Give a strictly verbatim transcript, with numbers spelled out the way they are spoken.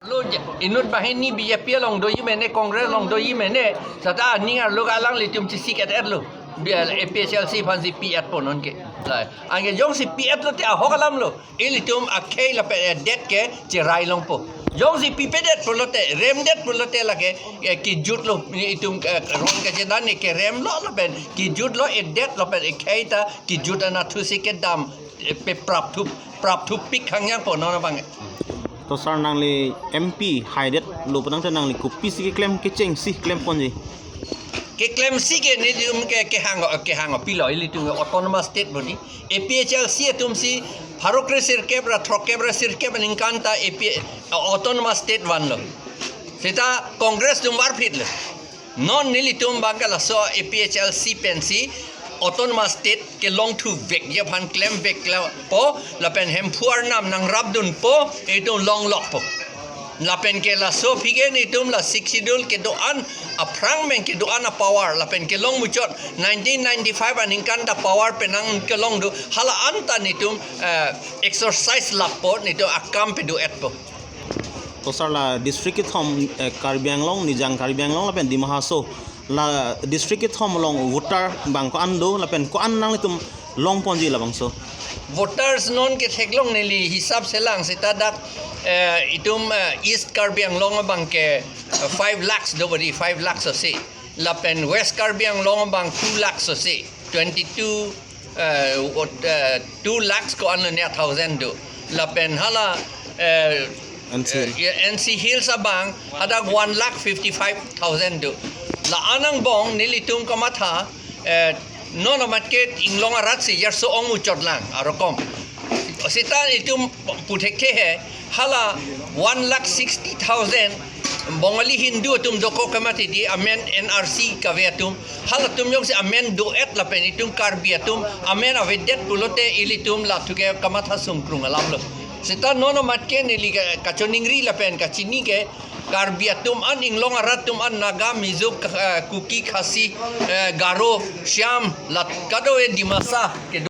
Lo je, inut banghini B J P along doji mene, Congress along doji mene, seta aning arlo alanglitum chesik-et-et lo. Bi-, A P H L C aphansi pi-etpo non ke. Lai, anke jongsi pi-et lote ahok alam lo. Ilitum akhei lapen edet ke cherai longpo. Jongsi pipedet pulote, remdet pulote lake, eh, kejut lo, itum, eh, ron kachethan ni kerem lo lapen kejut lo, edet lapen ekhei ta kejut anatthu si kedam, eh, pe prap thu, prap thupik khangjangpo non abang. To sir, nangli M P haidet lo pu tangte nangli kopisi keklem kechengsi klemponji? Keklemsi ke nelitum ke, kehang, kehang pilo, ilitum ke autonomous state body. A P H L C atumsi pharo kre sirkep ra throkkep ra sirkep aningkan ta A P, autonomous state vanlo. Seta Congress atum varphit lo. Non nelitum abang ke laso A P H L C pensi autonomous state kelong thuvekji aphan klemvekpo, lapen Hemphu arnam nangrapdunpo, itum longlokpo. Lapen ke laso aphi ke nelitum la Sixth Schedule kedo-an aphrang pen kedo-an apower, lapen kelong muchot nineteen ninety-five aningkan ta power penang kelong do, hala anta nelitum, eh, exercise lappo, nelitum akam pedo-etpo. To sir, la district kethom, eh, Karbi Anglong, Nijang Karbi Anglong lapen Dima Hasao, la district kethom along voter abang ko-an do lapen ko-an nanglitum longponji labangso? Voters non ke theklong neli hisap selang seta dak, eh, itum, eh, East Karbi Anglong abang ke, eh, five lakhs do bodi, five lakhs ose. Lapen West Karbi Anglong abang two lakhs ose. Twenty-two, eh, ot-, eh, two lakhs ko-an lo ne thousand do. Lapen hala, eh, N C Hill. Eh, N C Hills abang hadak one lakh fifty-five thousand do. La-an angbong nelitum kamatha, eh, non amat ke inglong arat si jarso ong muchot lang arokom. Seta itum puthekthe he, hala one lakh sixty thousand Bongali Hindu atum dokok kamatha di amen N R C kave atum. Halatum jongsi amen do-et lapen itum Karbi atum amen avedet pulote ilitum lathu ke kamatha sungkrung alam lo. Seta non amat ke neli ka-, kachoningri lapen kachini ke Karbi atum an, inglong arat atum an, Naga, Mizo, K-, eh, Kuki, Khasi, eh, Garo, Shyam, lat kadokave Dimasa kedo